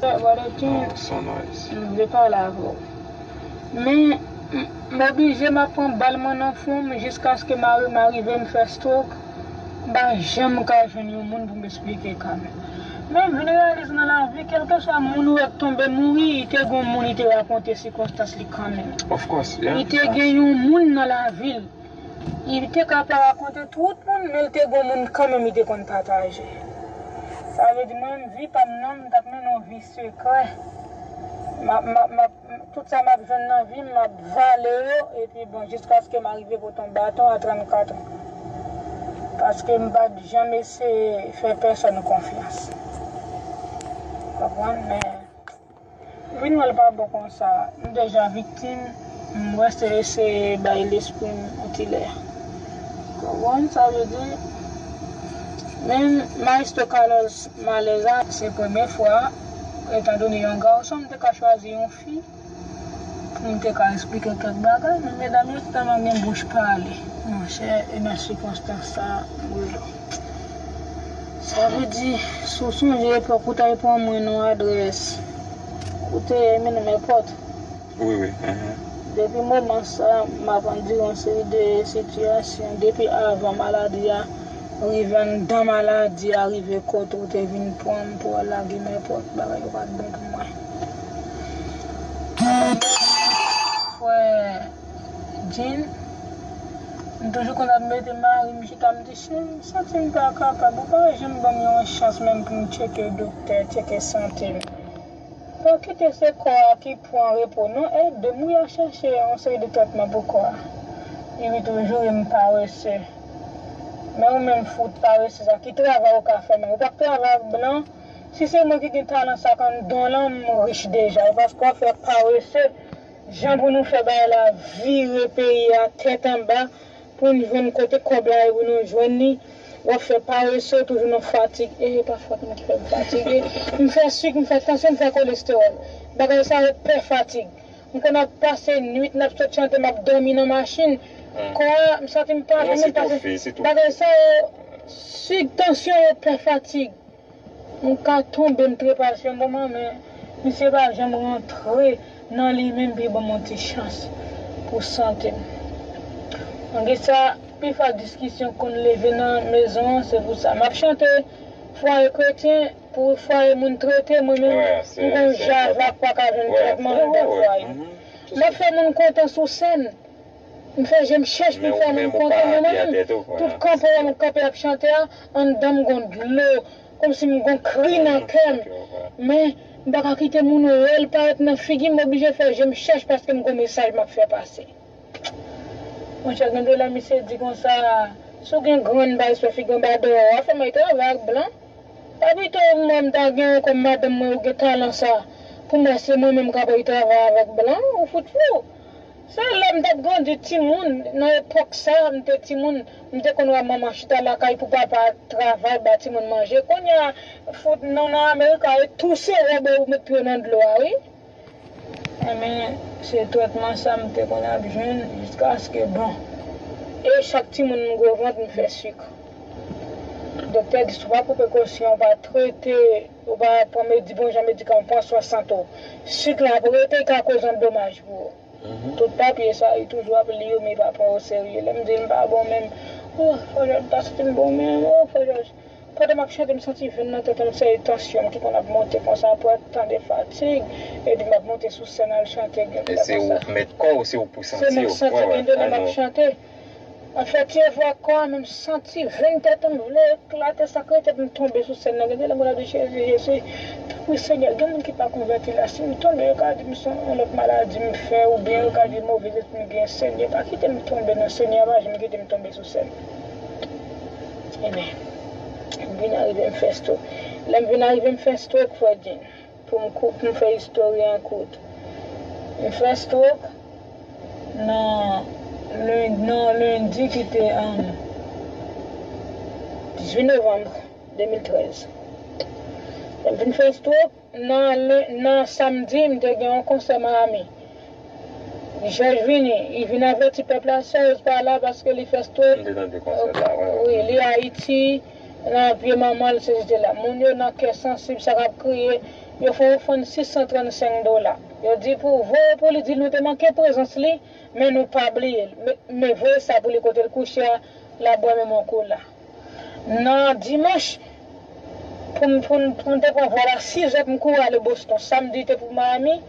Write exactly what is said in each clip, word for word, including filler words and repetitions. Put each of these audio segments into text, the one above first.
Brother King, Oh, so nice. m vle pale avè w. Men, m m oblije m ap pran bal mwen nan fwon m jiskaske m ari- m arive m fè stroke. M pa janm ka jwenn yon moun pou m eksplike kanmenm. Men m vin reyalize nan lavi, kèlkeswa moun ou wè k tonbe mouri, li te gon moun li te rakonte sikonstans li kanmenm. Of course, yeah. Li te gen yon moun nan lavi l. Li te ka pa rakonte tout moun, men li te gon moun kanmenm li te konn pataje. Sa vle di mwen, vi pa m nan, m t ap mennen yon vi sekrè. M ap, m ap, m ap, tout sa m ap jwenn nan vi m, m ap vale yo, epi bon, jiskaske m arive pote yon baton a trannkat an. Paske m pa t janm eseye fè pèsòn konfyans. Konprann? Men, vin wè l pa bon konsa. M deja viktim, m wè se eseye bay lespri m yon ti lè. Konprann? Sa vle di, men Maestro Carlos Maleza, se premye fwa, etandone yon gason, m te ka chwazi yon fi pou m te ka eksplike kèk bagay, men medam yo tèlman gen bouch pale. Monchè, e nan sikonstans sa, m rele w. Sa vle di, si w sonje epòk ou t al pran mwen nan adrès, ou te mennen m èpòt. Wi, wi. Mhm. Depi moman sa, m ap andire yon seri de sitiyasyon. Depi avan maladi a, rive anndan maladi a, rive kote ou te vin pran m pou al lage m èpòt, bagay yo pa t bon pou mwen. Frè Jean, m toujou konn ap mete mari m chita, m di, cheri, m santi m pa kapab, ou pa janm ban m yon chans menm pou m tcheke doktè, tcheke sante m. Pa kite se kò a ki pran repo non, ede m wi a chèche yon seri de tretman pou kò a. Li wi toujou e m parese. Men ou menm fout parese sa, ki travay ou ka fè menm? Ou pa k travay ak blan? Si se mwen ki gen talan sa k anndan w lan, m rich deja. E paske w ap fè parese, jan pou nou fè bagay la vire peyi a tèt anba, pou n jwenn kote kòb la ye pou nou jwenn li. W ap fè parese, toujou nan fatig. E pa fòt mwen ki fè m fatige. M fè sik, m fè tansyon, m fè kolestewòl. Bagay sa yo pè fatig. M konn ap pase nwit, n ap sot chante, m ap dòmi nan machin. Kò a, m santi m pa byen, m pase. Bagay sa yo, sik, tansyon yo pè fatig. M ka tonbe, m trepase yon moman, men misye pa janm rantre nan li menm pou l ban m yon ti chans pou sante m. Malgre sa, pi fò diskisyon konn leve nan mezon an, se pou sa. M ap chante fwaye kretyen, pou fwaye moun trete, mwen menm, m gon javak pa ka jwenn trètman anndan fwaye. M ap fè moun kontan sou sèn. M fè je m chèch pou m fè moun kontan, men mwen menm, tout kanpe a m kanpe ap chante a, anndan m gon dlo, kòmsi m gon kri nan kè m. Men, m pa ka kite moun wè l parèt nan figi m, m oblije fè je m chèch paske m gon mesaj m ap fè pase. Monchè, gen de lè misye di konsa, si w gen grenn bay sou figi w anba dèyè w, w ap fè m al travay ak blan. Pa pito mwen m ta gen yon kòm madanm mwen ou gen talan sa. Pou mwen se mwen menm k ap al travay avèk blan, ou fout fou. Se lè m t ap grandi timoun, nan epòk sa, m te timoun, m te konn wè manman chita lakay pou papa travay, ba timoun manje. Kounye a, fout nou nan Amerika, e touse wòb ou met pye w nan dlo a, wi. Enben, se trètman sa m te konn ap jwenn jiskaske, bon. E chak timoun m gwo vant, m fè sik. Doktè di, si w pa pran prekosyon, w pa trete, w pa pran medi-, bon jan medikaman, pran swen sante w, sik la ap rete, ka koz yon domaj pou ou. Tout papye sa, li toujou ap li yo, men li pa pran o serye. Lè m di l m pa bon menm, oh, Frè Jòj, m pa santi m bon menm, oh, Frè Jòj. Pandan m ap chante, m santi venn nan tèt mwen, se tansyon m ki konn ap monte konsa, apre tan de fatig, epi m ap monte sou sèn al chante, gen lè konsa. E se ou k mèt kò w, se ou k pou santi w. Se mwen k santi, gen de lè m ap chante. M ap fè ti efò ak kò a, men m santi venn tèt mwen vle eklate, sa k rete pou m tonbe sou sèn nan. Gen de lè m konn ap di, Jezi, Jezi, tanpri Senyè, gen moun ki pa konvèti la, si m tonbe, yo ka di m se yon lòt maladi m fè, oubyen yo ka di move lespri m gen, Senyè, pa kite m tonbe non, Senyè, pa janm kite m tonbe sou sèn. Ebyen, m vin arive m fè stroke. Lè m vin arive m fè stroke, Frè Jean, pou m kou-, pou m fè istòri an kout. M fè stroke nan len-, nan lendi ki te, um, dizuit novanm de mil trèz. Lè m vin fè stroke, nan len-, nan samdi, m te gen yon konsè Miami. Jòj vini, li vin avèti pèp la, Serge pa la paske li fè stroke. M te tande konsè sa, wi, wi. Wi, li Ayiti, nan pye manman l, se jete la. Moun yo nan kè sansib, sa k ap kriye, Yo fè yon ofann sis san trannsenk dola. Yo di pou voye pou li, di nou te manke prezans li, men nou pa bliye l. Men, men voye sa pou li kote l kouche a, l ap bwè menm yon kola. Nan dimanch, pou m, pou m, pou m te pran vòl a sizè pou m kouri ale Boston. Samdi te pou Miami.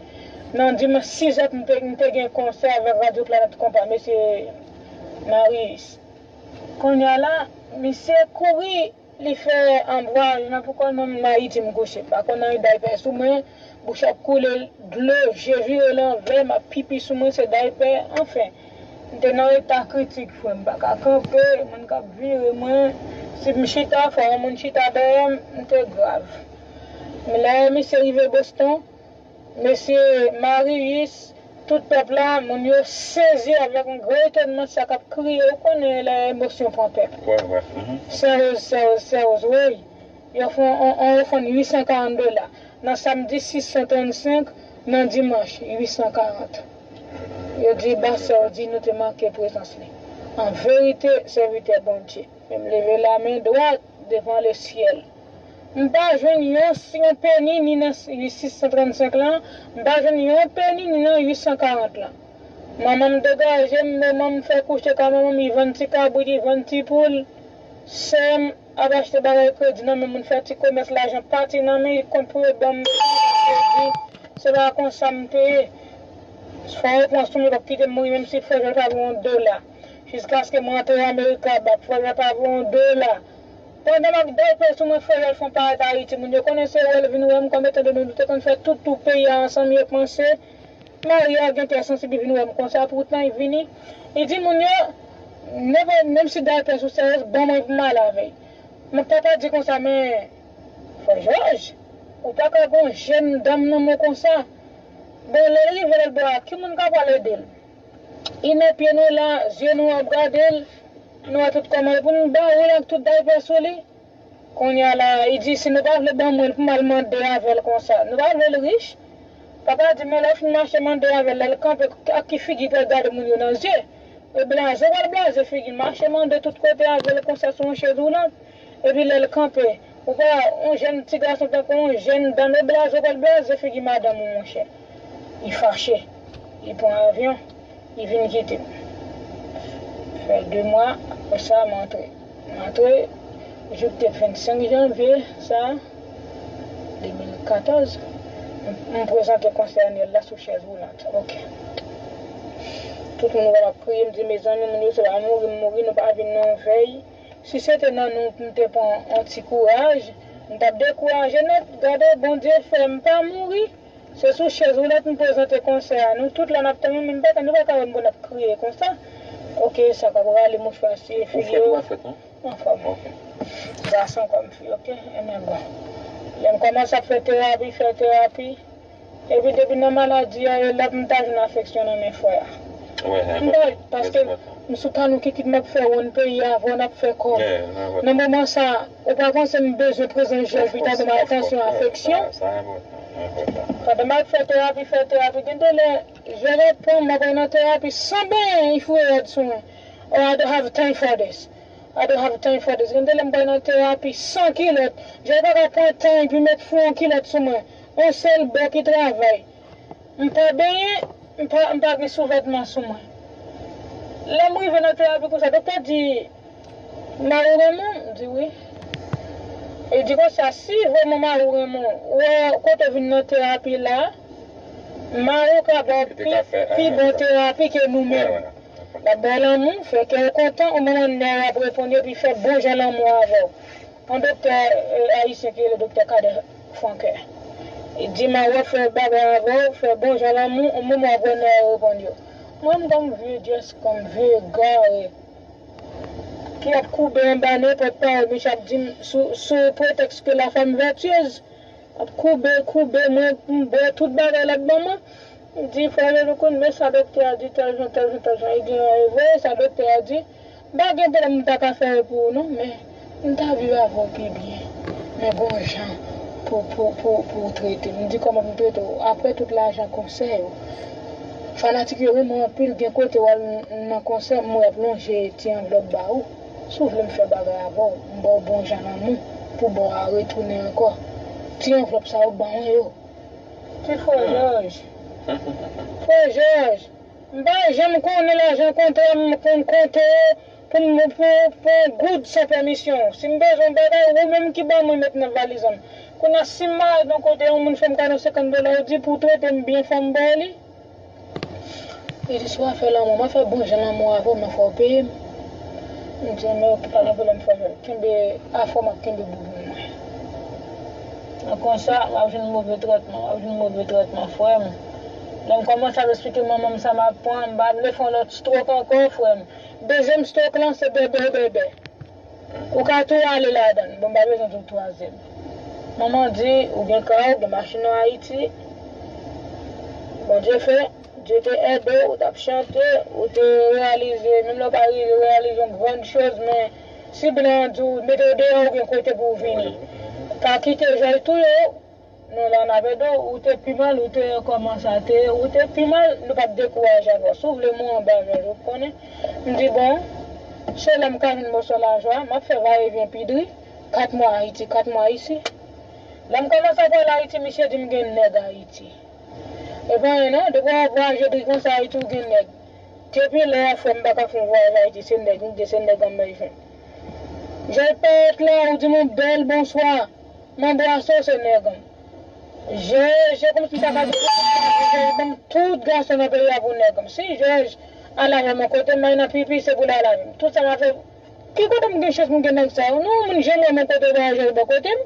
Nan dimanch sizè pou m te, m te gen konsè avèk Radyo Planèt Konpa, mesye Marius. Kounye a la, misye kouri, li fè anbwaj nan pou kò l, menm nan Ayiti m kouche. M pa konn anyen daypè sou mwen, bouch ap koule dlo, je vire lanvè, m ap pipi sou mwen, se daypè, anfen. M te nan eta kritik, frè m, m pa ka kanpe, moun k ap vire mwen. Si m chita, fò yon moun chita dèyè m, m te grav. Men lè misye rive Boston, mesye Marius, tout pèp la, moun yo sezi avèk yon gran etònman, sa k ap kriye, ou konnen lè emosyon pran pèp. Wè, wè. Mhm. Sèwoz, sèwoz, sèwoz, wi. Yo fè yon, yon, yon ofann uit san karant dola. Nan samdi sis san trannsenk, nan dimanch uit san karant. Yo di, ba sè w di nou te manke prezans li. An verite, sèvitè Bondye. Men m leve lamen dwat devan lesyèl. M pa jwenn yon, yon peni ni nan uit san trannsenk lan, m pa jwenn yon peni ni nan uit san karant lan. Manman m degaje m, manman m fè kouche kay manman m, li vann ti kabrit, li vann ti poul. Sè m ap achte bagay kredi nan men moun, fè ti komès, lajan pati nan men, li kont pou yo ban m kredi. Se pa konsa m te ye. Fò yo pran sou mwen, p ap kite m mouri, menm si frè Jòl pa voye yon dola. Jiskaske m rantre Amerika, p ap frè Jòl pa voye yon dola. Pandan m ap dèyè sou mwen, frè Jòl fè yon parèt Ayiti, moun yo konnen se wè l vin wè m, kòm etan done nou te konn fè tout tou peyi a ansanm, yo panse Maria gen kè sansib, li vin wè m konsa, poutan li vini. Li di moun yo, nenpòt, menm si daypè sou sèyèz, ban mwen pou m ale avè l. Men papa di konsa, men, frè Jòj, ou pa ka gon jèn dam nan men w konsa. Bon, lè l rive lòt bò a, ki moun k ap pral ede l? Li nan pye nou la, zye nou ap gade l, nou wè tout kòman l pou n ba ou l ak tout daypè sou li. Kounye a la, li di, si nou pa vle ban mwen l pou m al mande avè l konsa, nou pa vle l rich? Papa di, men lè w fin mache mande avè l, lè l kanpe, ak ki figi l pral gade moun yo nan zye? E blaze w pral blaze figi l, mache mande tout kote avè l konsa sou yon chèz woulant. Epi lè l kanpe, ou pa, yon jèn ti gason tankou yon jèn dam, e blaze w pral blaze figi madanm ou, monchè. Li fache, li pran avyon. Li vin kite m. Fè de mwa, apre sa, m antre. M antre, jou k te vennsenk janvye, sa, de mil katòz, m, m prezante konsè anyèl la sou chèz woulant. Ok. Tout moun wè m ap kriye, m di, mezanmi, moun yo, se pa mouri m mouri, nou pa vin nan yon vèy. Si se te nan nou, m te pran yon ti kouraj, m t ap dekouraje nèt. Gade, Bondye fè m pa mouri. Se sou chèz woulant m prezante konsè a. Nou tout la n ap tann, men m pa ka, nou pa ka wè m pou n ap kriye konsa. Ok, sa k ap rale mouchwa siye figi yo. Ou fèt, ou pa fèt, non? Anfòm. Ok. Gason kòm fi, ok? Ebyen bon. Lè m kòmanse ap fè terapi, fè terapi. Epi depi nan maladi a, e la pou m ta jwenn afeksyon nan men frè a. M pa, paske m sou pa nou ki kit m ap fè wonn peyi a avè w, n ap fè kòb. Nan moman sa, ou pa panse m bezwen prezans jèl, pita pou m al tansyon, afeksyon? Pandan m ap fè terapi, fè terapi, gen de lè, jèl ap pran m, m ap nan terapi san benyen, li foure rad sou mwen. Oh, I don't have time for this. I don't have time for this. Gen de lè m pral nan terapi san kilòt. Jèl pa ka pran tan epi met fou yon kilòt sou mwen. Yon sèl bò ki travay. M pa benyen, m pa, m pa gen souvètman sou mwen. Lè m rive nan terapi konsa, doktè di, mari w renmen w? M di wi. Li di konsa, si vrèman mari w renmen w, wè kote w vin nan terapi la, mari w ka ba w pi, pi bon terapi ke nou menm. L ap ba w lanmou, fè kè w kontan, yon moman nèg ap reponn yo, epi fè bon jan lanmou avè w. Yon doktè, eh, ayisyen ki rele doktè Kader Franquin. Li di, mari w ap fè bagay avè w, fè bon jan lanmou, yon moman w ap wè nèg yo reponn yo. Mwen, m tankou vye dyès, kòm vye egare, ki ap koube anba nenpòt pawòl misye ap di m sou, sou pretèks ke la femme vertueuse. Ap koube, koube, mwen, m bwè tout bagay l ap ban mwen. M di, frè Jean-Claude, men sa doktè a di, tèl jan, tèl jan, tèl jan. Li di, non, e vre, sa doktè a di. M pa gen pwoblèm, m ta ka fè l pou ou, non, men m ta viv avè w pi byen. Men gon jan pou, pou, pou, pou w trete m. M di, kòman pou m trete w? Apre tout lajan konsè yo, fanatik yo renmen w anpil, gen kote w al n-, nan konsè, m wè y ap lonje ti anvlòp ba ou. Si w vle m fè bagay avè w, m ba w bon jan lanmou, pou ba w a retounen ankò. Ti anvlòp sa yo, ban mwen yo. Ti frè Jòj. Frè Jòj, m pa janm konnen lajan kontra m konn konte pou m pou pou yon goud san pèmisyon. Si m bezwen yon bagay, ou menm ki ban mwen met nan valiz an. Kounye a, si m malad yon kote, yon moun fè m kado senkant dola, ou di pou w trete m byen, fò m ba w li. Li di, si w a fè lanmou, m a fè bon jan lanmou avè w, men fò w peye m. M di, men oke, pa gen pwoblèm, frè Jòj. Kenbe afè w, m ap kenbe boubou mwen. Nan konsa, w ap jwenn move tretman, w ap jwenn move tretman, frè m. Lè m kòmanse ap esplike manman m sa m ap pran, m pa vle fè yon lòt stroke ankò, frè m. Dezyèm stroke lan, se bèbè, bèbè. Ou ka tou ale ladan l. Bon, m pa bezwen di w twazyèm. Manman di, ou gen kay, ou gen machin an Ayiti. Bondye fè, Dye te ede w, ou t ap chante, ou te reyalize, menm lè w pa rive reyalize yon grann choz, men si blan an di w, mete w deyò, ou gen kote pou w vini. Pa kite Jòj touye w. Non, la n ap ede w, ou te pi mal, ou te kòman sa te ye, ou te pi mal, nou p ap dekouraje avè w. Si w vle mwen anba Jòj, ou konnen. M di, bon, se la m ka jwenn mòso lajan, m ap fè vayevyen pi dri, kat mwa Ayiti, kat mwa isi. Lè m kòmanse ap al Ayiti, misye di m gen nèg Ayiti. E pa anyen non, depi w ap vwayaje dri konsa, Ayiti ou gen nèg. Depi lè a, frè m, m pa ka fè yon vwayaj Ayiti, se nèg m gen, se nèg an m bezwen. Jòj parèt la, ou di m yon bèl bonswa. M anbrase w, se nèg an. Je, je kòmsi m ta ka di, Jòj ban m tout gason nan peyi a pou nèg an. Si Jòj al avè m yon kote, m al nan pipi, se pou l al avè m. Tout sa m ap fè, ki kote m gen chans pou m gen nèg sa yo? Non, moun janm wè m yon kote, pa Jòj bò kote m.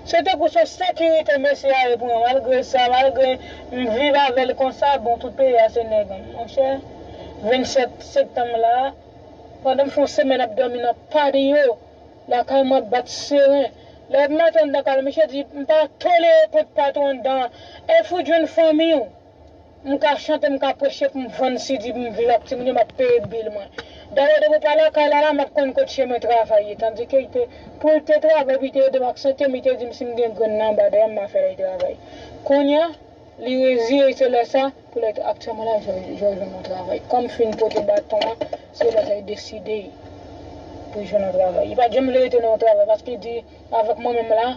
Se tankou se yon sekirite mesye a ye pou mwen. Malgre sa, malgre m viv avè l konsa, bon, tout peyi a se nèg an. Monchè, vennsèt septanm la, pandan m fè yon semèn ap dòmi nan patio, lakay mwen ap bat seren. Lè m antre anndan kay la, misye di, m pa tolere kont patwon anndan. E fout jwenn fanmi w. M ka chante, m ka preche pou m vann si di pou m viv ak timoun yo, m ap peye bil mwen. Dayè, depi w pa lakay la, la, m ap konn kot chemen travay ye. Tandike, li te, pou l te travay, pou l te ede m ak sante m, li te di m si m gen grenn nan anba dèyè m, m a fè l travay. Kounye a, li reziye, se lè sa, pou lè aktyèlman la, Jòj, Jòj jwenn yon travay. Kòm m fin pote baton an, se lè sa, li deside pou l jwenn yon travay. Li pa t janm vle rete nan yon travay, paske li di, avèk mwen menm la,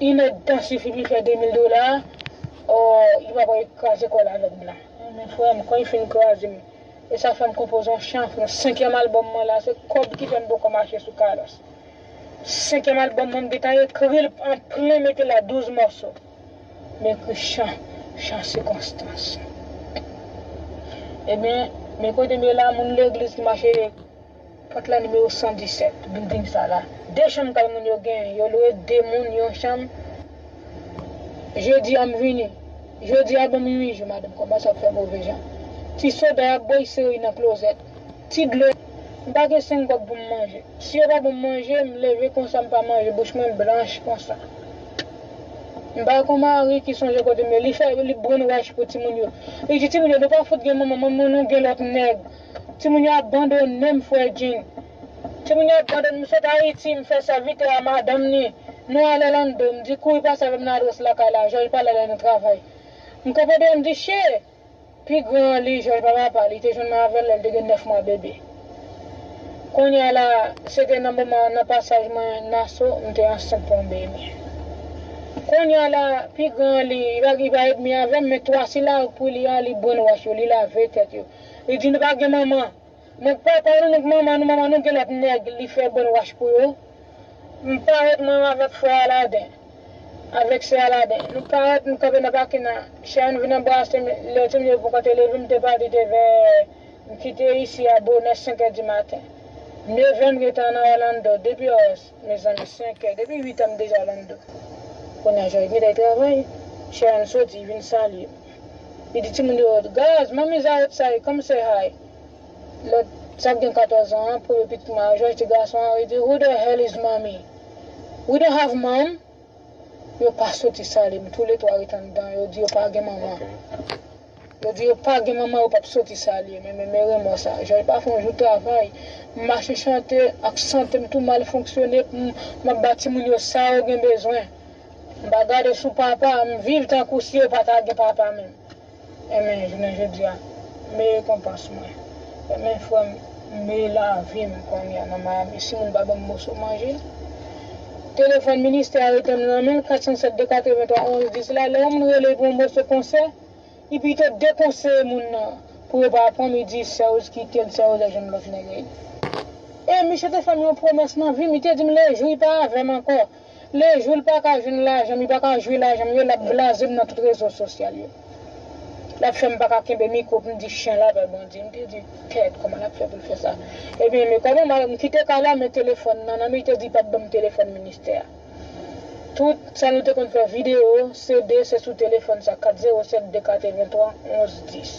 inèdtan sifi pou l fè de mil dola, o, li pa pral kraze kò l avèk blan. Men frè m, kan li fin kraze m, e sa fè m konpoze yon chan, nan senkyèm albòm mwen la, se kòb ki fè m poko mache sou kalas. Senkyèm albòm mwen, m gentan ekri l an plen, mete la douz mòso. M ekri chan, chan sikonstans. Ebyen, men kote m ye la, moun legliz ki mache pòt la nimewo san disèt, bilding sa la. De chanm kay moun yo genyen. Yo lwe de moun yon chanm. Jedi a m vini. Jodi a ban m uit jou, madanm kòmanse ap fè move jan. Ti soda y ap bwè, y sere nan klozèt. Ti dlo. M pa gen senk kòb pou m manje. Si yo pa ban m manje, m leve konsa, m pa manje, bouch mwen blanch konsa. M pa gen yon mari ki sonje kote m ye. Li fè, li brainwash pou timoun yo. Li di timoun yo, nou pa fout gen manman, manman nou gen lòt nèg. Timoun yo abandone m, frè Jean. Timoun yo abandone m, m sot Ayiti, m fè sèvitè a madanm ni. Nou al Orlando, m di kouri pase avè m nan adrès lakay la, Jòj pral ale nan travay. M kanpe deyò, m di, che! Pi gran an li, Jòj pa papa, li te jwenn mwen avè l lè l te gen nèf mwa bebe. Kounye a la, se te nan moman, nan pasaj mwen Naso, m te ansent pou yon bebe. Kounye a la, pi gran an li, li pa, li pa edmi avè m, men twa sila pou li a, li brainwash yo, li lave tèt yo. Li di nou pa gen manman. Nèg papa nou, nèg manman nou, manman nou gen lòt nèg li fè brainwash pou yo. M parèt mwen avèk frè Aladen, avèk sè Aladen. Nou parèt, nou kanpe nan pakin nan. Sharon vin anbrase m, lè timoun yo poko te leve, m te pati te vè, m kite isi a bonè senk è di maten. Nèf è m gentan nan Orlando, depi, mezanmi, senk è, depi uit è m deja Orlando. Kounye a Jòj gentan travay, Sharon soti, vin salye m. Li di timoun yo, guys, mommy's outside, come say hi. Lòt, sa k gen katòz an an, premye pitit mwen an, Jòj, ti gason an, li di, who the hell is mommy? We don't have mom. Yo pa soti salye m, toulètwa ret anndan, yo di yo pa gen manman. Yo di yo pa gen manman, yo p ap soti salye m, men, men, men renmò sa. Jòj pa fè yon jou travay. M mache chante ak sante m tou mal fonksyone, m, m ap ba timoun yo sa yo gen bezwen. M pa gade sou papa, m viv tankou si yo pa ta gen papa menm. Enben, jounen jodi a, m rekonpans mwen. Enben, frè m, m lavi m kounye a nan Miami. Si moun pa ban m moso manje, Telefòn ministè a rete nan men l, kat san sèt de katrevenntwa onz dis la, lè yon moun rele l pou yon moso konsè, li pito dekonseye moun nan pou yo pa pran m, li di sèz kite l, sèz al jwenn lòt nèg. E misye te fè m yon pwomès nan vi m, li te di m lejou li pa avè m ankò, lejou l pa ka jwenn lajan m, li pa ka jwe lajan m yo, l ap blaze m nan tout rezo sosyal yo. L ap fè m pa ka kenbe mikwo pou m di chen la pè Bondye. M te di, tèt, kòman l ap fè pou l fè sa? Ebyen, men kòman m kite kay la, men telefòn nan nan men, li te di l p ap ban m telefòn ministè a. Tout sa nou te konn fè videyo, C D, se sou telefòn sa, kat zewo sèt de katrevenntwa onz dis.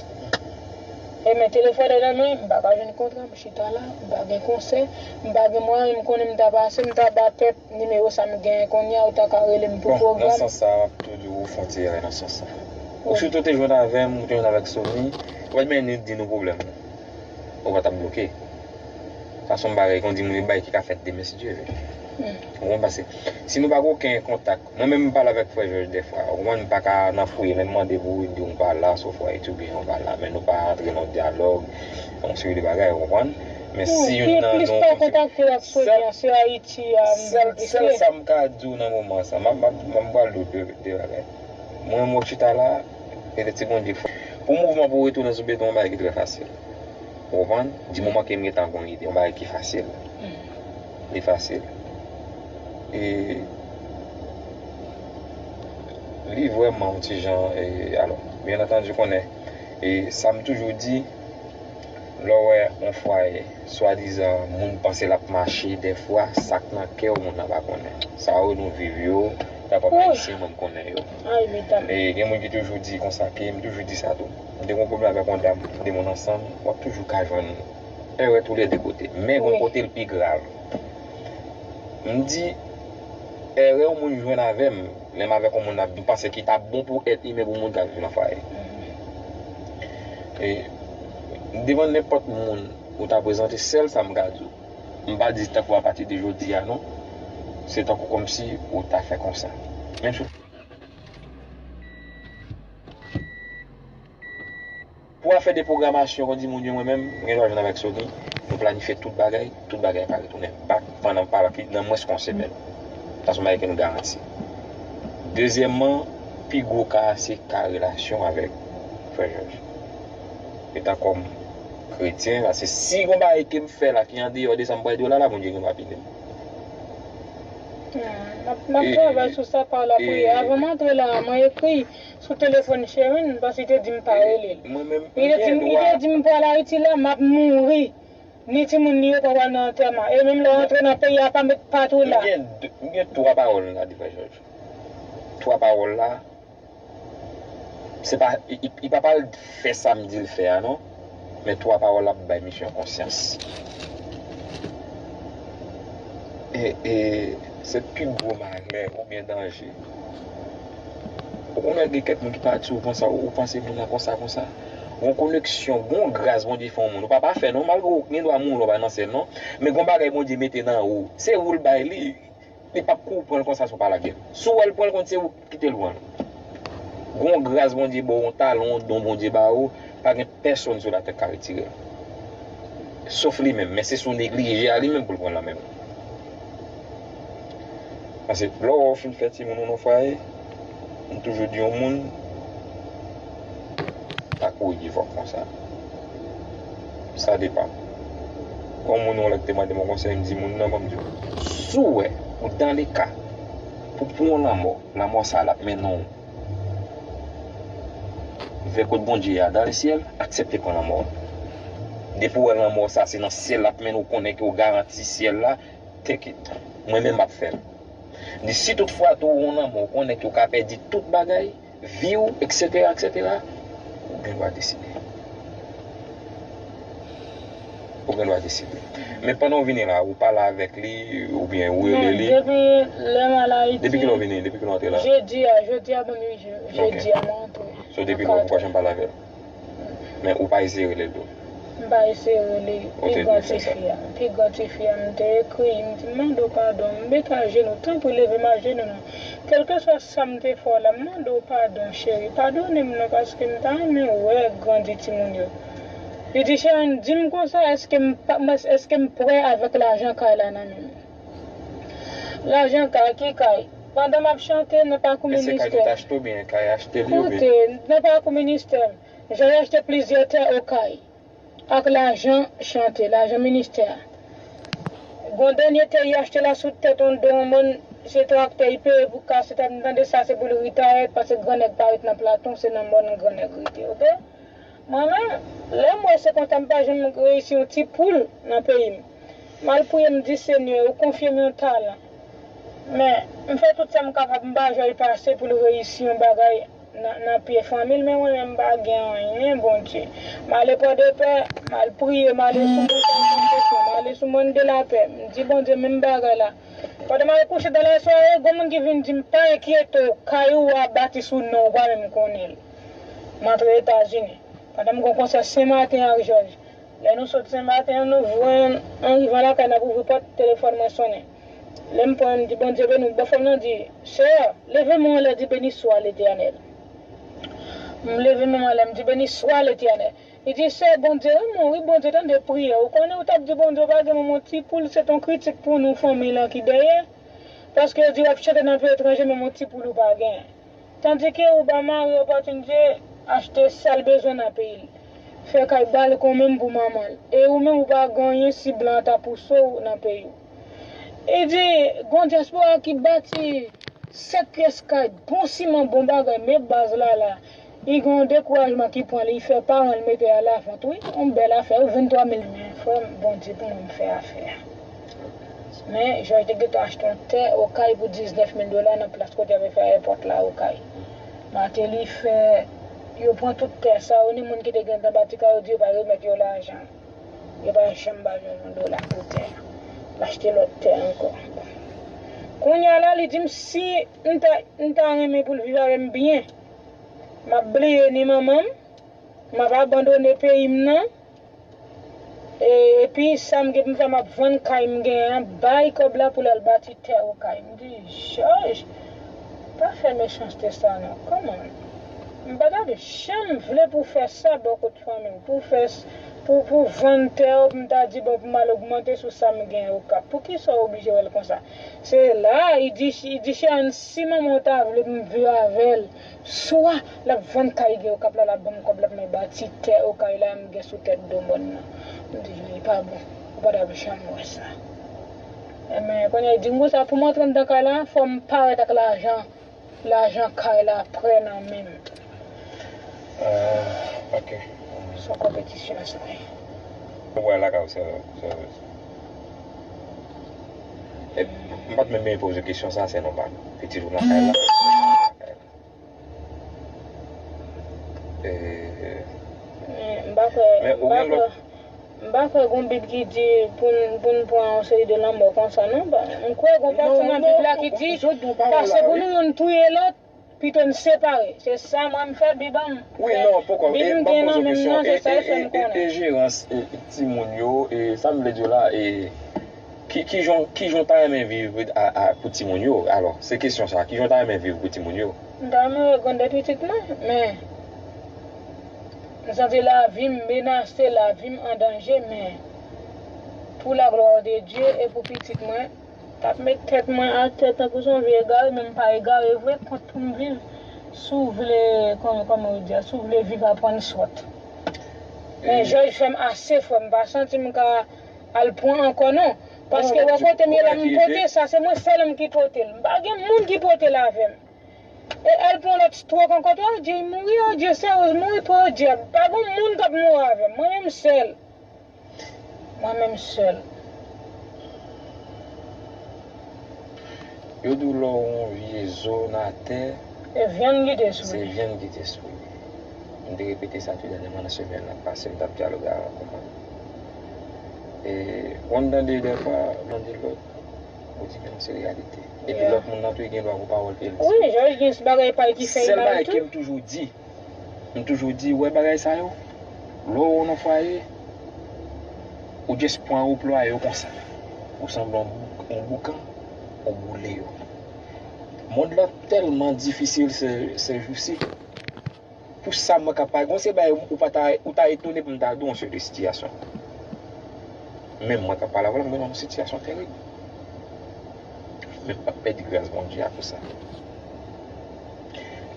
E men telefòn nan nan men, m pa ka jwenn kontra, m chita la, m pa gen konsè, m pa gen mwayen, m konnen m ta pase, m ta ba pèp nimewo sa m genyen kounye a, ou ta ka rele m pou pwogram. Bon, nan sans sa, m ap toujou fè yon ti erè nan sans sa. Ou sitou te jwenn avè m, ou te jwenn avèk Sony, ou pa t menm di nou pwoblèm nou. Ou pa t ap bloke. Sa se yon bagay, kon di moun, yon bagay ki ka fèt demen, si Dye vle. Ou konprann? Paske si nou pa gen okenn kontak, mwen menm m pale avèk frè Jòj dèfwa, ou konprann, m pa ka nan fouye, lè m mande pou ou, li di w m pa la, sofwa, etibyen, ou pa la, men nou pa antre nan dyalòg, yon seri de bagay, ou konprann? Men si youn nan nou, plis pa kontakte l ak Sony an, se Ayiti a m vin plis. Sèl sa m ka di w nan moman sa, m ap, m ap, m ap pral di w de, de bagay. Mwen, mwen chita la, e de ti Bondye k fè. Pou mouvman pou retounen sou beton, yon bagay ki trè fasil. Ou konprann? Di moman ke m gentan gon ide, yon bagay ki fasil. Li fasil. E li vrèman yon ti jan, e, alò, byen antandi, konnen, e sa m toujou di, lè w wè yon fwaye, swadizan, moun panse l ap mache, dèfwa, sa k nan kè w, moun nan pa konnen. Sa yo nou viv yo, nan pèp ayisyen, mwen m konnen yo. E gen moun ki toujou di konsa ke, m toujou di sa tou. M te gen yon pwoblèm avèk yon dam, de moun ansanm, w ap toujou ka jwenn erè toulède kote. Men gon kote l pi grav. M di, erè yon moun jwenn avè m, lè m avèk yon moun ap, m panse ki t ap bon pou èt imen pou moun k ap viv nan fwaye. E, devan nenpòt moun ou ta prezante, sèl sa m ka di w. M pa di tankou apati de jodi a non. Se tankou kòmsi ou ta fè konsa. Menm si w Pou afè de pwogramasyon, kon di moun yo, mwen menm, m gen dwa jwenn avèk Sony, nou planifye tout bagay, tout bagay pa retounen bak pandan pa nan mwens ke yon semèn. Sa se yon bagay ke nou garanti. Dezyèmman, pi gwo ka a se ka relasyon avèk frè Jòj. Etan kòm kretyen, paske si gon bagay ke m fè la ki andeyò de sa m pral di w la, la, Bondye gen dwa pini m. Hmm, m ap, m ap travay sou sa pa lapriyè. Avan m antre la, mwen ekri sou telefòn Sherine, paske li te di m pa rele l. Li te di m, li te di m pral Ayiti la, m ap mouri. Ni timoun li yo pa pral nan antèman. E menm lè w antre nan peyi a, pa met pa tou la. M gen de, m gen twa pawòl m ka di frè Jòj. Twa pawòl la, se pa, li, li, li pa pral fè sa m di l fè a non. Men twa pawòl la ap bay misye yon konsyans. E, e, se pi gwo malè oubyen danje. Ou konnen gen kèk moun ki pa di w konsa, ou, ou panse moun nan konsa, konsa. Gon koneksyon, gon gras Bondye fè yon moun. Ou pa pafè non, malgre w gen dwa mouri, w pa nan syèl non. Men gon bagay Bondye mete nan ou. Se ou l bay li. Li p ap kou pran l konsa si w pa lage l. Si w wè l pran l kont se ou ki kite l pran l. Gon gras Bondye ba w, yon talon, yon don Bondye ba ou, pa gen pèsonn sou latè k ka retire l. Sof li menm, men se si w neglije a li menm pou l pran l nan men w. Paske lè w fin fè timoun ou nan fwaye, m toujou di yon moun, pa kouri vòk konsa. Sa depann. Gon moun yon lè ki te mande m yon konsèy, m di moun nan, ban m di w. Si w wè, ou dans le cas, pou pran yon lanmò, lanmò sa a l ap mennen w vè kot Bondye a, dans le ciel, aksepte pran lanmò. Depi w wè lanmò sa a se nan syèl l ap mennen w, konnen ke w garanti syèl la, take it. Mwen menm m ap fè l. M di si tout fwa tou w wè yon lanmò, w konnen ke w ka pèdi tout bagay, vi w, etsetera, etsetera, ou gen dwa deside. Ou gen dwa deside. Men pandan w vini la, ou pale avèk li, oubyen ou rele li. Depi lè m al Ayiti. Depi kilè w vini? Depi kilè w antre la? Jedi a, jodi a ban m uit jou. Jedi a mwen antre. So, depi lè w poko janm pale avè l? Men ou pa eseye rele l tou? M pa eseye rele pi gran tifi a. Pi gran tifi a, m te ekri, m di, m mande w padon, m met ajenou, tanpri leve m ajenou non. Kèlkeswa sa m te fè w la, m mande w padon, cheri. Padone m non, paske m ta renmen wè grandi timoun yo. Li di, Sherine, di m konsa, èske m pa, èske m prè avèk lajan kay la nan men m? Lajan kay, ki kay? Pandan m ap chante nan pakou ministè. Men se kay nou t achte oubyen kay achte li oubyen? Koute, nan pakou ministè, Jòj achte plizyè tè Okay ak lajan chante, lajan ministè a. Gon dènye tè li achte la sou tèt yon do yon moun, se traktè li peye pou kase tèt, m tande sa se pou l retire, paske gran nèg pa ret nan Platon, se nan mòn gran nèg rete, oke? Mwen menm, lè m wè se konsa m pa janm reyisi yon ti poul nan peyi m. M al priye, m di, Senyè, ou konfye m yon talan. Men, m fè tout sa m kapab, m pa jwenn pase pou l reyisi yon bagay nan, nan pye fanmi l, men mwen menm m pa gen anyen, Bondye. M ale Pòdepè, m al priye, m ale sou Montay Santosyon, m ale sou Mòn de Lapè. M di, Bondye, menm bagay la. Pandan m al kouche dan lasware, gon moun ki vin di m, pa enkyete w, kay ou a bati sou non w, ou pa menm konnen l. M antre Etazini. Pandan m gon konsè Senmaten ak Jòj. Lè nou sot Senmaten an, nou jwenn, an rivan lakay, n ap ouvri pòt, telefòn mwen sonnen. Lè m pran, m di, Bondye beni w. Bòfò m nan di, Sè, leve men w anlè, di, Beni swa Letènèl. M leve men m anlè, m di, Beni swa Letènèl. Li di, Sè, Bondye renmen w, wi, Bondye tande priyè w. Ou konnen, ou t ap di Bondye ou pa gen menm yon ti poul, se t yon kritik pou nou, fanmi lan ki dèyè. Paske yo di w ap chante nan peyi etranje, menm yon ti poul ou pa gen. Tandike ou ba mari opòtinite achte sa l bezwen nan peyi l. Fè kay balkon menm pou manman l. E ou menm ou pa gen anyen si blan an ta pouse w nan peyi w. E di, gon dyaspora ki bati sèt pyès kay, bon siman, bon bagay, men baz la la. Li gen yon dekourajman ki pran li, li fè paran l mete a lavant, wi. Yon bèl afè, wi, venntwa mil, men frè m, Bondye pou mwen, m fè afè a. Men, Jòj te gentan achte yon tè Okay pou diznèf mil dola nan plas kote y ap fè ayewopò la Okay. Martelly fè, yo pran tout tè sa yo, ni moun ki te gentan bati kay yo di yo pa remèt yo lajan. Yo pa janm ba Jòj yon dola pou tè a. L achte lòt tè ankò. Kounye a la, li di m si m ta, m ta renmen pou l viv avè m byen, m ap bliye ni manman m, m ap abandone peyi m nan, e, epi sa m gen pou m fè, m ap vann kay m genyen an, bay kòb la pou l al bati tè Okay. M di, Jòj, pa fè mechanste sa non. Kòman? M pa ta janm vle pou w fè sa bò kot fanmi w, pou w fè s-, pou, pou w vann tè w, pou m ta di, bon, pou m al ogmante sou sa m gen Okap. Poukisa w oblije wè l konsa? Se la, li di, li di, Cheyenne, si manman w ta vle pou m viv avè l, swa l ap vann kay gen Okap la, l ap ban m kòb la pou mwen bati tè Okay la m gen sou tèt do mòn nan. M di, li pa bon, ou pa t ap janm wè sa. Enben, kounye a, li di m konsa, pou m antre anndan kay la, fò m parèt ak lajan, lajan kay la prè nan men m. Ah, ok. Se yon konpetisyon sa ye. Ou wè lakay ou, se, se, e, m pa t menm bezwen poze w kesyon sa, se nòmal. Pitit ou nan kay la. E, men m pa kwè, men m ou pa gen kwè, lòt m pa kwè gon Bib ki di pou n, pou n pran yon seri de lanmò konsa, non. M kwè gon pati nan Bib la ki di, pase pou nou youn touye lòt, pito n separe. Se sa mwen m fè Bib an m. Wi, non, poko. Bib m gen nan men m nan, se sa l fè m konnen. E, e, e, e jerans, e, timoun yo, e, sa m vle di w la, e, ki, ki jan, ki jan w ta renmen viv a, a, pou timoun yo? Alò, se kesyon sa, ki jan w ta renmen viv pou timoun yo? M ta renmen wè grann de pitit mwen, men m santi lavi m menase, lavi m an danje, men pou la glwa de Dye e pou pitit mwen, t ap met tèt mwen atè tankou se yon vye egare, men m pa egare vre, kont pou m viv. Si w vle, kòman, kòman yo di a, si w vle viv, aprann sòt. Men Jòj fè m ase fò, m pa santi m ka al pran ankò non. Paske wè kote m ye la, m pote sa, se mwen sèl m ki pote l. M pa gen moun ki pote l avè m. E al pran lòt stroke ankò, twa Dye, mouri, o Dye, sè, mouri, twa Dye. Pa gen moun k ap mouri avè m. Mwen menm sèl. Mwen menm sèl. Yo di w lè w yon vye zo nan tè, e vyann ki te sou li. Se vyann ki te sou li. M te repete sa tou dènyèman nan semèn nan pase, m t ap dyaloge avè yon konprann. E, ou konn tande dèfwa, m tande lòt, ou di, men non, se reyalite. Epi lòt moun nan tou, li gen dwa gon pawòl pou l di. Wi, Jòj gen bagay pa l ki fè li ba l tou. Sèl bagay ke m toujou di, M toujou di, ou wè bagay sa yo? Lè w nan fwaye, ou just pran, ou plwaye yo konsa. Ou sanble yon bou-, yon boukan, ou boule yo. Mond lan tèlman difisil se, se jou si. Pou sa mwen ka pale, gon se bagay ou pa ta, ou ta etone pou m ta di w yon seri de sitiyasyon. Menm mwen k ap pale avè w la, mwen nan yon sitiyasyon terib. Men m p ap pèdi gras Bondye a pou sa.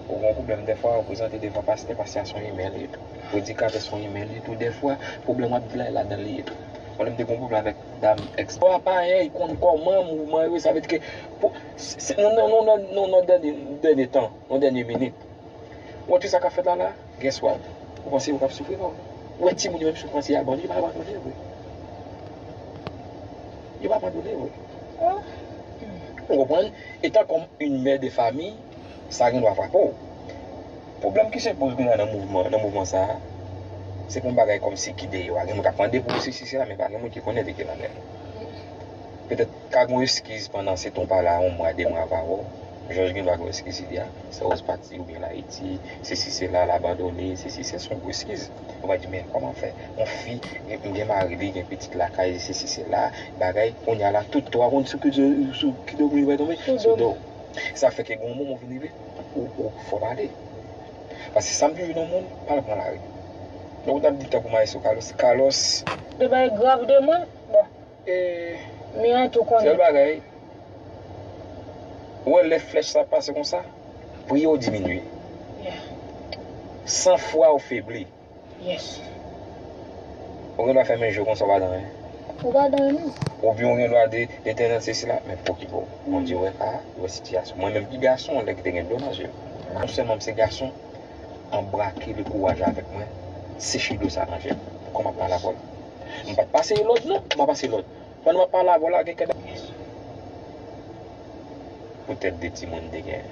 Ou gen yon pwoblèm dèfwa, ou prezante devan pastè, pastè a se yon imè li ye tou. Predikatè se yon imè li ye tou dèfwa, pwoblèm w ap di la, e ladan l li ye tou. Mwen menm te gen yon pwoblèm avèk dam èks. Bon, apa, e, konn kòman mouvman yo, sa vle di ke pou, se, se, nan, nan, nan, nan, nan dènye, dènye tan, nan dènye minit. Ou wè tout sa k ap fèt la la, guess what? Ou panse yo p ap soufri non? Ou wè timoun yo menm soufrans yo abandone, yo pa abandone vre. Yo pa abandone vre. Ou konprann? Etan kòm yon mè de fami, sa gen dwa frape w. Pwoblèm ki sipoze gen nan mouvman, nan mouvman sa a, se pou yon bagay kòmsi ki deyò a. Gen moun k ap mande pou sesi sela, men pa gen moun ki konnen de ki lannen. Petèt ka gen yon eskiz pandan se tan w pa la, yon mwa, de mwa, pa wè w. Jòj gen dwa gen yon eskiz li a. Sa w pati oubyen l Ayiti, sesi sela, l abandone, sesi sela, se yon gwo eskiz. Ou va di, men kòman fè? Yon fi, m gen mari li, gen pitit lakay, sesi sela, bagay, kounye a la, tout twa moun sou ki, sou ki do moun yo va tonbe? Sou do. Sa fè ke gen yon moman w vin rive, ou, ou fò pale. Paske sa m toujou di yon moun, pa al pran lari. Donk, w t ap di tankou Maestro Carlos, Carlos. De bagay grav de mwen, bon. E, men an tou konnen. Sèl bagay, ou wè lè flèch sa pase konsa, priye w diminye. Yeah. San fwa w febli. Yes. Ou gen dwa fèmen je w konsa w pa di anyen. Ou pa di anyen non. Oubyen ou gen dwa de, de tènans se sila, men fò w okipe w. Bondye wè ka, li wè sitiyasyon. Mwen menm ki gason, lè ki te gen dlo nan je m. Non sèlman m se gason, anbrake le kouraj avèk mwen, seche dlo sa nan je m. Kòman m ap pale avè w? M pa t pase lòd non, m pa pase lòd. Pandan m ap pale avè w la, gen kèk poutèt de timoun m te genyen.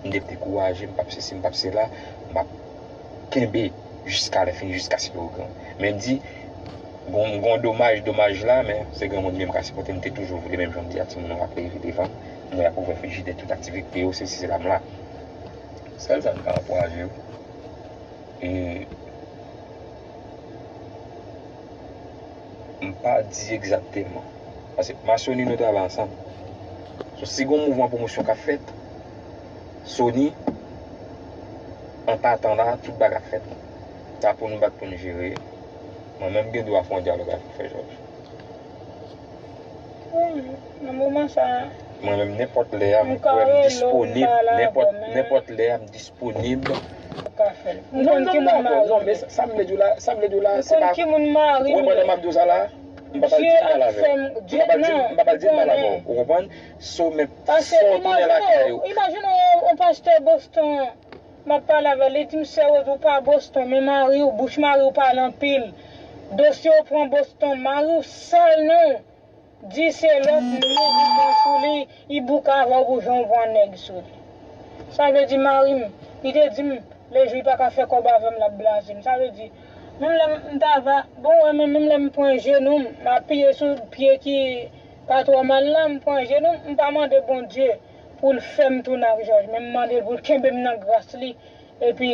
M te dekouraje, m p ap sesi, m p ap sela, m ap kenbe jiska lè fini, jiskaske yo gran. Men m di, gon, gon domaj, domaj la, men se granmoun li menm ka sipòte, m te toujou vle, menm jan m di a, timoun yo ap leve devan m, m wè y ap ouvè frijidè, tout aktivite yo, sesi sela, m la. Sèl sa m ka ankouraje yo. E m pa di egzakteman. Paske m a Sony nou travay ansanm. So, si gon mouvman pwomosyon k ap fèt, Sony, an patan la, tout bagay ap fèt. Sa pou nou bat pou nou jere. Mwen menm gen dwa fè yon dyalòg avèk Frè Jòj. Wi, nan moman sa a. Mwen menm, nenpòt lè a, m kwè m disponib. Nenpòt, nenpòt lè a, m disponib. Ou ka fè l. M konn ki moun mari m ye. Non, men sa, sa m vle di w la, sa m vle di w la, se pa. M konn ki moun mari m ye. Ou konprann sa m ap di w sa la? M p ap al di mal avè w. M p ap al di, m p ap al di mal avè w. Ou konprann? So, men, so, tounen lakay ou. Paske imajine w, imajine w, yon pastè Boston, m ap pale avè l, li di m, Sè Rose, ou pa Boston, men mari w, bouch mari w pale anpil. Dosye w pran Boston, mari w sal non. Di se lòt moun li pran sou li, li bouke avè w pou jan w pran nèg sou li. Sa vle di mari m, li te di m, lejou li pa ka fè kòb avè m, l ap blaze m. Sa vle di, menm lè m ta va, bon, wè, men menm lè m pran jenou m, m apiye sou pye ki pa twò mal la, m pran jenou m, m pa mande Bondye pou l fè m tounen ak Jòj, men m mande l pou l kenbe m nan gras li, epi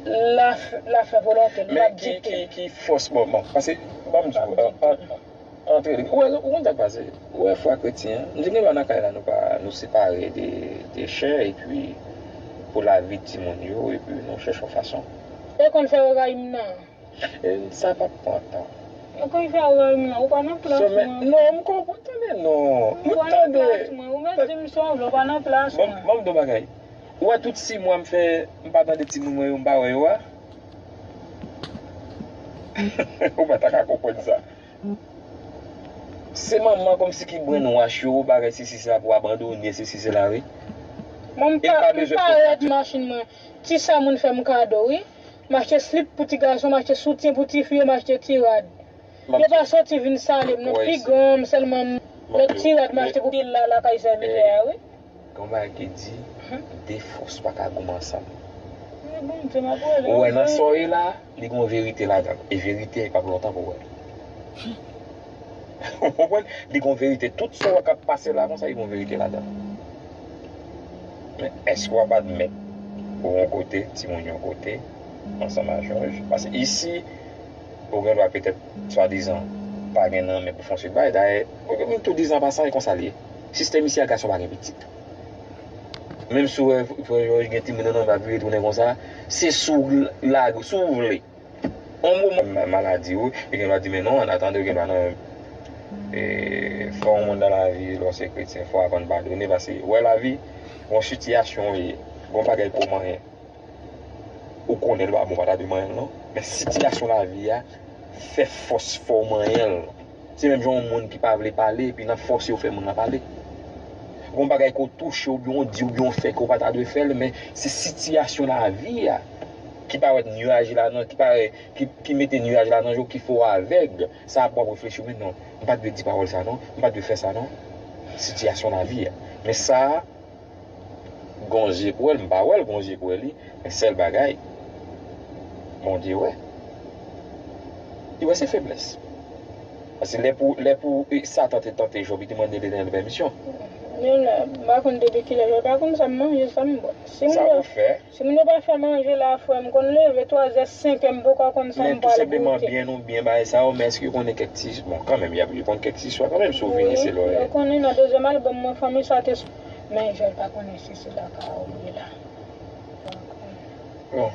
l a, l a fè volonte l, l ap dikte. Men ki, ki, ki fòs, bon, bon, paske, ban m di w, an, an, antre, ou wè, ou konn sa k pase, ou wè fwa kretyen an, m di gen dwa nan kay la, nou pa, nou separe de, de chè, epi pou lavi timoun yo, epi nou chèche yon fason. E konn fè yo rayi m nan. E sa p ap pran tan. E konn fè w rayi m nan, ou pa nan plas mwen. Non, m konprann, tande non. Ou pa nan plas mwen, ou mèt di m sa w vle, ou pa nan plas mwen. Ban m, ban m di w bagay. Ou wè tout sis mwa m fè, m pa tande timoun mwen yo, m pa wè yo a. Ou pa ta ka konprann sa. Se manman kòmsi ki brainwash yo, bagay sesi sela pou abandone, sesi sela, wi. Mwen m pa, m pa rèd machin mwen. Ti sa moun fè m kado, wi. M achte slip pou ti gason, m achte soutyen pou ti fi yo, m achte ti rad. Yo pa soti vin sale m non, pi gran m sèlman m, lòt ti rad m achte pou pil la lakay sèvitè a, wi. Gen yon bagay ki di, de fòs pa ka goumen ansanm. Ou wè nan sa w ye la, li gen yon verite ladan l. E verite a, li p ap lontan pou w wè l. Ou konprann? Li gen yon verite. Tout sa w wè k ap pase la konsa, li gen yon verite ladan l. Men èske w ap admèt ou yon kote, timoun yon kote, ansanm a Jòj? Paske isi, ou gen dwa petèt, swadizan, pa gen nan men pou fè yon seri bagay. Dayè, m tou di an pasan, e konsa l ye. Sistèm isi a, gason pa gen pitit. Menm si w wè frè Jòj gen timoun nan men l ap vire tounen konsa, se si w lage, si w vle. On moman maladi ou, yo gen dwa di, men non, an atandan, yo gen dwa nan E, fò yon moun nan lavi, lè w se kretyen, fò w aprann padone, paske, wè, lavi, yon sitiyasyon w ye, yon bagay pou w manyen. Ou konnen l pa bon, ou pa ta dwe manyen l, non. Men sitiyasyon lavi a fè fòs fè w manyen l. Se menm jan yon moun ki pa vle pale, epi nan fòse yo fè moun nan pale. Gon bagay ke w touche, oubyen w di, oubyen w fè ke w pa ta dwe fè l, men se sitiyasyon lavi a ki parèt nyaj la nan, ki parèt, ki, ki mete nyaj la nan je w, ki fè w avèg. Sa ap w ap reflechi, men non, m pa t dwe di pawòl sa non, m pa t dwe fè sa non. Sitiyasyon lavi a. Men sa, gon je k wè l, m pa wè l, gon je k wè li, men sèl bagay, Bondye wè. Li wè se feblès. Paske lè pou, lè pou, e, Satan te tante Jòb, li te mande Letènèl pèmisyon. Men la, m pa konn depi kilè, m pa konn sa m manje, sa m bwè. Si m Sa bwè, pou fè. Si moun yo pa fè manje la, frè, m konn leve twazè, senkè, m poko konn sa Men m tou pral senpleman goute. Byen ou byen bagay sa yo, men èske yo konnen kèk ti, bon, kanmenm, y ap, yo konn kèk ti istwa kanmenm, si w vini Wi, se lòyè. Yo konnen nan dezyèm albòm mwen, fanmi sa te s-, men Jòl pa konnen si se lakay ou ye la. Bon,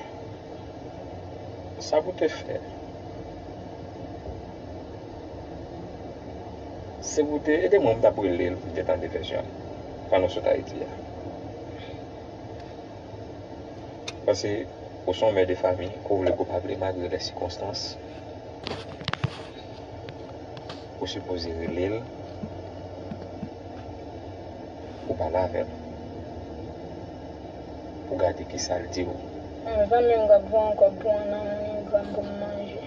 sa pou te fè, se pou te ede mwen, m t ap rele l pou m te tande vèsyon l, pandan w sot Ayiti a. Paske ou se yon mè de fanmi, ke w vle ke w pa vle, malgre lè sikonstans, ou sipoze rele l, ou pale avè l, pou gade kisa l di w. Yon zanmi m k ap voye yon kòb pou yon nan MoneyGram pou m manje.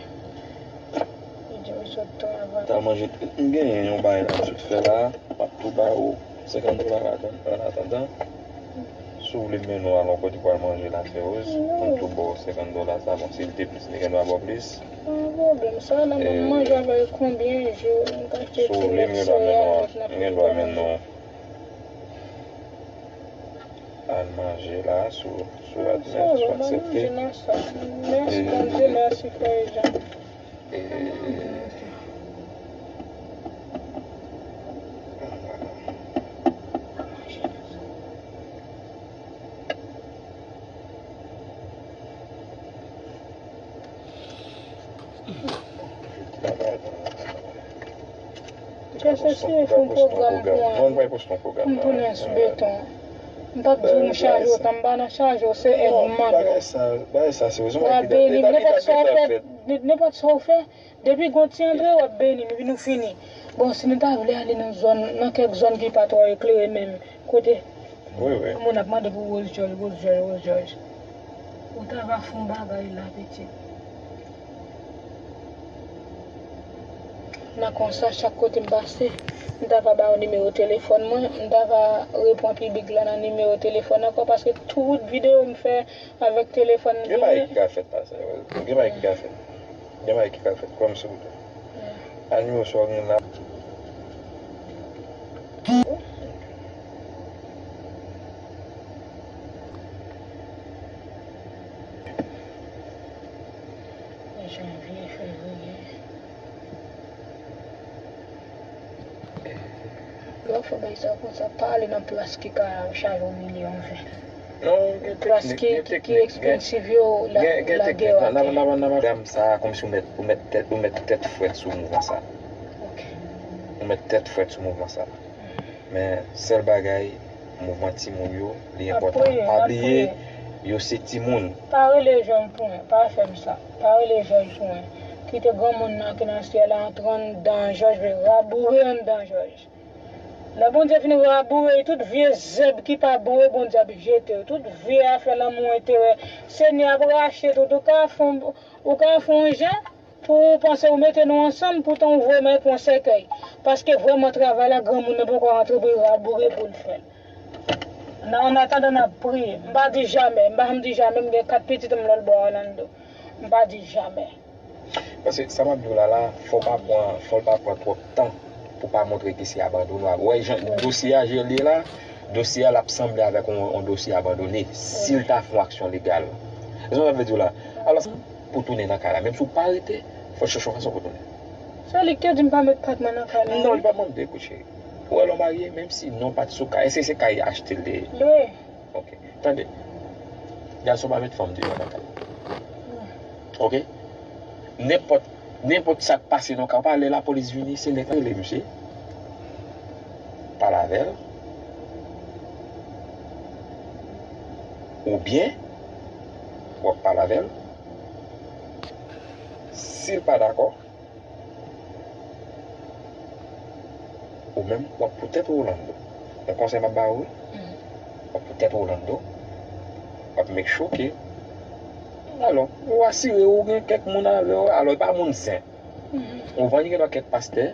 Li di m sot travay. T al manje, m genyen yon bagay la m sot fè la, m ap tou ba ou senkant dola an atandan. Si w vle m mennen w al yon kote pou al manje la, Feroz, m tou ba w senkant dola sa, bon, si l te plis, li gen dwa ba w plis. Pa gen pwoblèm, sa la, mwen manje avè l konbyen jou, m ka achte ti lèt soya avèk nan frigo. Si w vle, m gen dwa mennen w al manje la, si w, si w admèt, si w aksepte. Mèsi, Bondye, mèsi, frè Jean. E, Pèsesye fè yon pwogram pou mwen. Mwen pa poste yon pwogram pou nan sou beton. M p ap di w m chaje w tan, m pa nan chaje w, se èd m mande w. Bagay sa, bagay sa se rezon. Bondye beni m, nenpòt sa w fè, nenpòt sa w fè, depi gon ti antre, w ap beni m, epi nou fini. Bon, si nou ta vle ale nan zòn, nan kèk zòn ki pa twò eklere menm, kote Wi, wi. Moun ap mande pou Rose George, Rose George, Rose George. Ou ta va fè yon bagay la, pitit. Nan konsa, chak kote m pase, m ta va ba yo nimewo telefòn mwen, m ta va repran piblik la nan nimewo telefòn ankò, paske tout videyo m fè avèk telefòn m genyen. Gen bagay ki ka fèt la, sa, gen bagay ki ka fèt. Gen bagay ki ka fèt, kwè m, silvouplè. Al nimewo sa w gen la. Janvye, fevriye. Lè w fè bagay sa konsa, pa ale nan plas ki ka chaje w milyon ven. Non, gen teknik, gen teknik, gen, gen teknik. Plas ki, ki ekspansiv yo, la, gen, gen lage teknik. Yo atè. Nan, nan, nan, nan, nan, sa, kòmsi ou mèt, ou mèt tèt, ou mèt tèt frèt sou mouvman sa. Ok. Ou mèt tèt frèt sou mouvman sa. Men, sèl bagay, mouvman timoun yo, li enpòtan. Pa bliye, yo se timoun. Pa rele jèn pou mwen, pa fè m sa. Pa rele jèn pou mwen. Kite granmoun nan ki nan syèl la antre anndan jòj, raboure anndan jòj. Lè Bondye fin raboure, tout vye zèb ki pa bon yo, Bondye ap jete yo. Tout vye afè lanmou, enterè, Senyè ap rache tout. Ou ka fè yon, ou ka fè yon jan pou ou panse ou mete nou ansanm, poutan ou voye m al pran sèkèy. Paske vrèman travay la, granmoun nan poko rantre pou l raboure pou l fè l. Nan, an atandan, n ap priye. M pa di jamè, m pa janm di jamè, m gen kat pitit m lòt bò Orlando. M pa di jamè. Paske sa m ap di w la la, fò w pa pran, fò l pa pran twòp tan pou w pa montre ke se abandone w ap. Ou wè jan dosye a, jan l ye la, dosye a l ap sanble avèk yon, yon dosye abandone si l ta fè yon aksyon legal. Se sa m ap vle di w la. Alò, pou w tounen nan kay la, menm si w pa rete, fò w chèche yon fason pou w tounen. Se li ki te di m pa met pat mwen nan kay la. Non, li pa mande, kout cheri. Ou wè lè w marye, menm si non pa t sou kay, èske se kay achte l te ye? Lwe. Ok. Tande. Gason pa met fanm deyò nan kay. Ok? Nenpòt Nenpòt sa k pase nan ka w pa, lè lapolis vini, se nèg la rele misye, pale avè l, oubyen w ap pale avè l. Si l pa dakò, ou menm, w ap pou tèt ou Orlando. Yon konsèy m ap ba ou, wi. W ap pou tèt ou Orlando. W ap make sure ke, alò, ou asire w gen kèk moun avè w, alò, e pa moun zen. Ou konprann, gen dwa kèk pastè.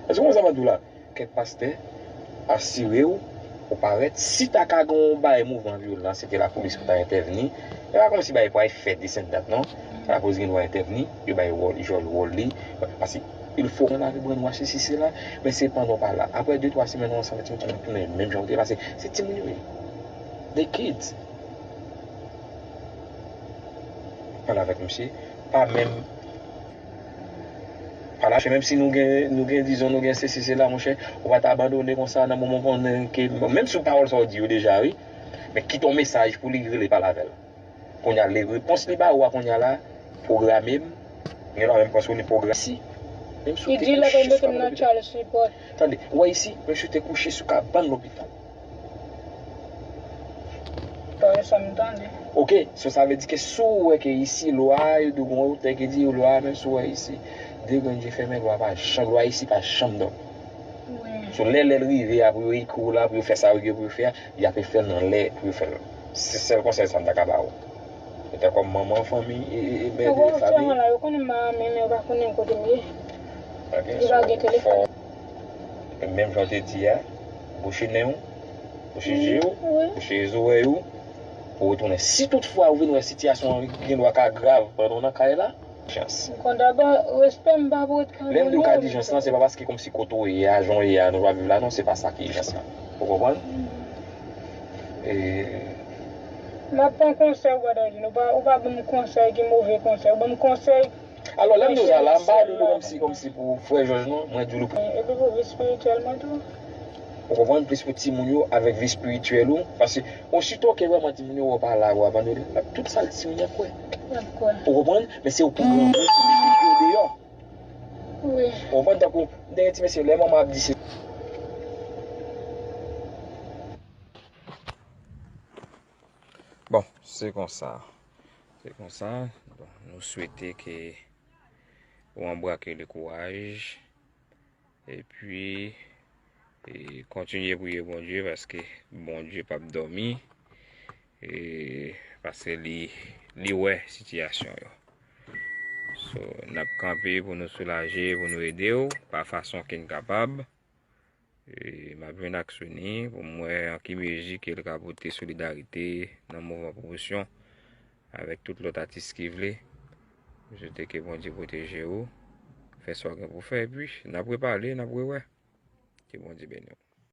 Èske w konn sa m ap di w la? Kèk pastè, asire w, ou parèt. Si ta ka gen yon bagay mouvman vyolan, se te lapolis pou ta entèvni. E pa kòmsi bagay pou al fè desann dat, non. Lapolis gen dwa entèvni, yo bay wòl, jwe wòl li. Paske il fo nan lavi, brainwash, sesi, sela, men se pandan w pa la. Apre de, twa semèn, ou ansanm, ti moun tounen menm jan w te ye, paske se timoun yo ye. They kids. Pale avèk misye. Pa menm pale avèk misye, menm si nou gen, nou gen, dizon, nou gen sesi, sela, monchè, ou pa ta abandone konsa nan moman w konnen ke, menm si pawòl sa w di yo deja, wi, men kite yon mesaj pou li rele pale avè l. Kounye a, le repons li ba ou a kounye a la, pwograme m. Gen lwa menm panse ou li pwograme si. Menm si w te kouche sou ka nan lopital. Tande, ou wè isi, menm si w te kouche sou kabann lopital. Parèy sa m tande. Ok, so sa vle di ke si w wè ke isi lwa, yo di w gon otè ki di lwa, menm si w wè isi, de grenn je fèmen, lwa pa janm, lwa isi pa janm dòmi. Wi. So lè, lè l rive a pou yo ekri w la, pou yo fè sa yo gen pou yo fè a, y ape fè l nan lè pou yo fè l. Se sèl konsèy sa m ta ka ba ou. Petèt kòm manman fanmi, e, e, e, mè de fanmi. Yo konnen m a men, men yo pa konnen kote m ye. Ok, so, fò, menm jan w te di a, bouche nen w, bouche je w, bouche zòrèy ou, pou w retounen. Si toutfwa ou vin wè sitiyasyon an gen dwa ka grav pandan w nan kay la, jans. M konn dabò, respè m pa pou ret kay mwen. Lè m di w ka di jans lan, se pa paske kòmsi kote w ye a, jan w ye a, nou pa viv la, non, se pa sa ki jans lan. Ou konprann? E, m ap pran konsèy ou pa ta di, ou pa, ou pa ban m konsèy ki move konsèy, ou ban m konsèy. Alò, lè m di w sa la, m pa di w kòmsi, kòmsi pou frè Jòj, non, mwen di w pou. Epi pou vi espirityèl mwen tou. Ou konprann, plis pou timoun yo avèk vi espirityèl ou, paske osito ke vrèman timoun yo wè w pa la, w abandone, tout sa timoun yo ap kwè. Y ap kwè. Ou konprann? Men se ou pou granmoun pou mete yo deyò. Wi. Ou konprann, tankou, m te gen ti mesye, lè manman ap di se. Bon, se konsa. Se konsa. Bon, nou swete ke ou anbrake le kouraj. Epi, e, kontinye priye Bondye, paske Bondye p ap dòmi. E, paske li, li wè sitiyasyon yo. So, n ap kanpe pou nou soulaje, pou nou ede w, pa fason ke n kapab. E, m ap jwenn ak Sony pou m wè an ki mezi ke l ka pote solidarite nan mouvman pwomosyon avèk tout lòt atis ki vle. M swete ke Bondye pwoteje w, fè sa w gen pou fè, epi n ap repale, n ap rewè. Ke Bondye beni w.